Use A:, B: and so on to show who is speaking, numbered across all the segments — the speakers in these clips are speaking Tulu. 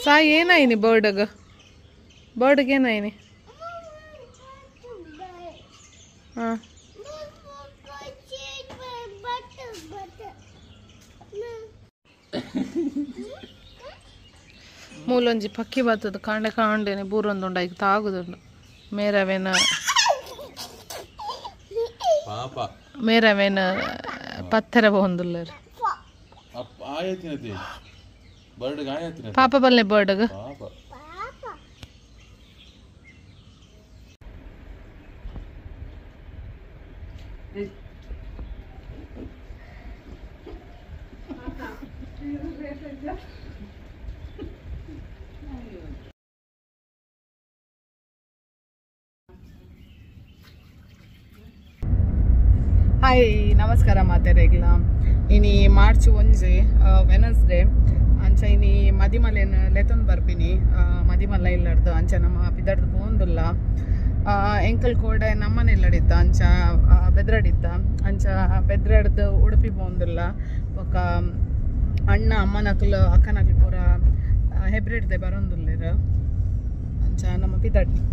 A: ಸಾಯಿ ಏನಾಯಿನಿ ಬರ್ಡ್ಗೆ? ಬರ್ಡ್ಗೆ ಏನಾಯಿನಿ? ಹಾಂ ಮೂಲೊಂಜಿ ಪಕ್ಕಿ ಬತ್ತದ ಕಾಂಡೆ ಕಾಂಡೇನೆ ಬೂರೊಂದುಂಡು ಐಕ್ ತಾಗುದುಂಡು ಮೇರವೇನ ಮೇರವೇನ ಪತ್ತೆರ ಪೋಂದುಲ್ಲೆರ್ ಪಾಪ ಬಲ್ಲೆ ಬರ್ಡ್ಗ್. ಹಾಯ್ ನಮಸ್ಕಾರ ಮಾತೆರೆಗ್ಲ. ಇನಿ ಮಾರ್ಚ್ 1 ವೆನಸ್ಡೇ ಅಂಚ ಇನಿ ಮದಿಮಲೆನ್ ಲೆತೊಂದು ಬರ್ಪಿನಿ. ಮದಿಮಲ್ಲ ಇಲ್ಲಡ್ದು ಅಂಚ ನಮ್ಮ ಪಿದಡ್ದು ಪೋಂದುಲ್ಲ. ಎಂಕಲ್ ಕೋಡೆ ನಮ್ಮನೆ ಇಲ್ಲಡಿತ್ತ ಅಂಚ ಬೆದ್ರಡಿತ್ತ ಅಂಚ ಬೆದ್ರಡ್ದು ಉಡುಪಿ ಪೋಂದುಲ್ಲ. ಬೊಕ್ಕ ಅಣ್ಣ ಅಮ್ಮನಕುಲು ಅಕ್ಕನಕುಲು ಪೂರ ಹೆಬ್ರಿಡ್ದೆ ಬರೋಂದುಲ್ಲೆರ್ ಅಂಚ ನಮ್ಮ ಪಿದಡ್ನಿ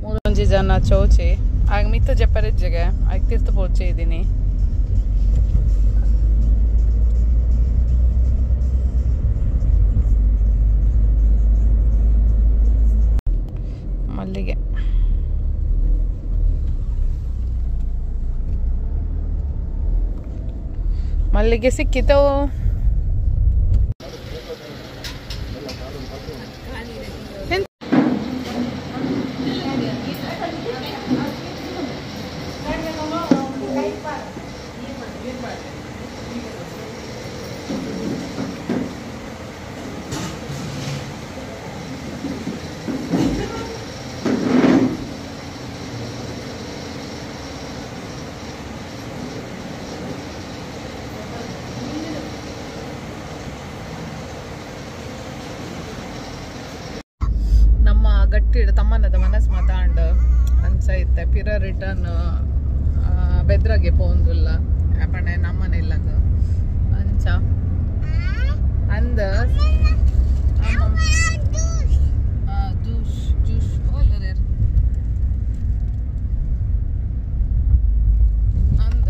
A: ಮೂರೊಂಜಿ ಜನ ಚೌಚಿ ಆಗ ಮಿತ್ತ ಜಪ್ಪರಿಜ್ಜೆಗೆ ಆಗ ತೀರ್ಥ ಪೋಚೆ ಇದ್ದೀನಿ. ಮಲ್ಲಿಗೆ ಮಲ್ಲಿಗೆ ಸಿಕ್ಕಿತು. ಗಟ್ಟಿ ತಮ್ಮನದ ಮನಸ್ಸು ಮಾತಾಂಡ್ ಅಂಚ ಇತ್ತೆ ಪಿರ ರಿಟರ್ನ್ ಬೆದ್ರಗೆ ಪೋಂದುಲ್ಲ ಪಂಡೆ ನಮ್ಮನೆ ಇಲ್ಲಗ ಅಂಚ ಅಂದ ಜ್ಯೂಸ್ ಜ್ಯೂಸ್ ಅಂದ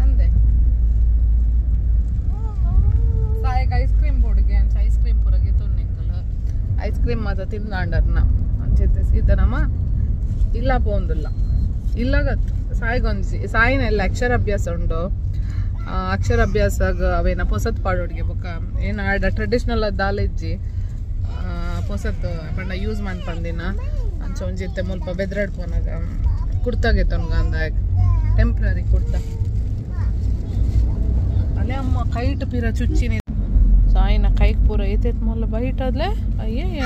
A: ಅಂದೆ ಸಾಯಕ್ ಐಸ್ ಕ್ರೀಮ್ ಪೊಡುಗೆ ಅಂಚ ಐಸ್ ಕ್ರೀಮ್ ಪುರಗೆ ತೊನ್ನೆಂಕಲ್ ಐಸ್ ಕ್ರೀಮ್ ಮಾತ್ರ ತಿಂದಾಂಡರ್ನ ಅಂಚೆತ್ತೆ ಸೀದ ನಮ್ಮ ಇಲ್ಲ ಪೋಂದುಲ್ಲ ಇಲ್ಲಗತ್ತು ಸಾಯಿಗೊಂಜಿ ಸಾಯಿನೆಲ್ಲ ಅಕ್ಷರಾಭ್ಯಾಸ ಉಂಡು. ಅಕ್ಷರಾಭ್ಯಾಸ ಅವೇನ ಪೊಸತ್ ಪಾಡೋಡಿಗೆ ಬೊಕ್ಕ ಏನು ಆಡ ಟ್ರೆಡಿಷ್ನಲ್ ದಾಲೆಜ್ಜಿ ಪೊಸತ್ ಪಂಡ ಯೂಸ್ ಮನ್ಪಂದಿನ ಅಂಚ ಒಂಜಿತ್ತೆ ಮುಲ್ಪ ಬೆದ್ರಡ್ ಪೋನಾಗ ಕುರ್ತಾಗೆ ತೊನ್ಗ ಅಂದ ಟೆಂಪ್ರರಿ ಕುರ್ತಾ ಅಲ್ಲೇ ಅಮ್ಮ ಕೈಟ್ ಪಿರ ಚುಚ್ಚಿನಿ ಸಾಯಿನ ಕೈಕ್ ಪೂರ ಏತೇತ್ ಮೊಲ್ಲ ಬೈಟ್ ಅದ್ಲೆ ಅಯ್ಯಯ್ಯ.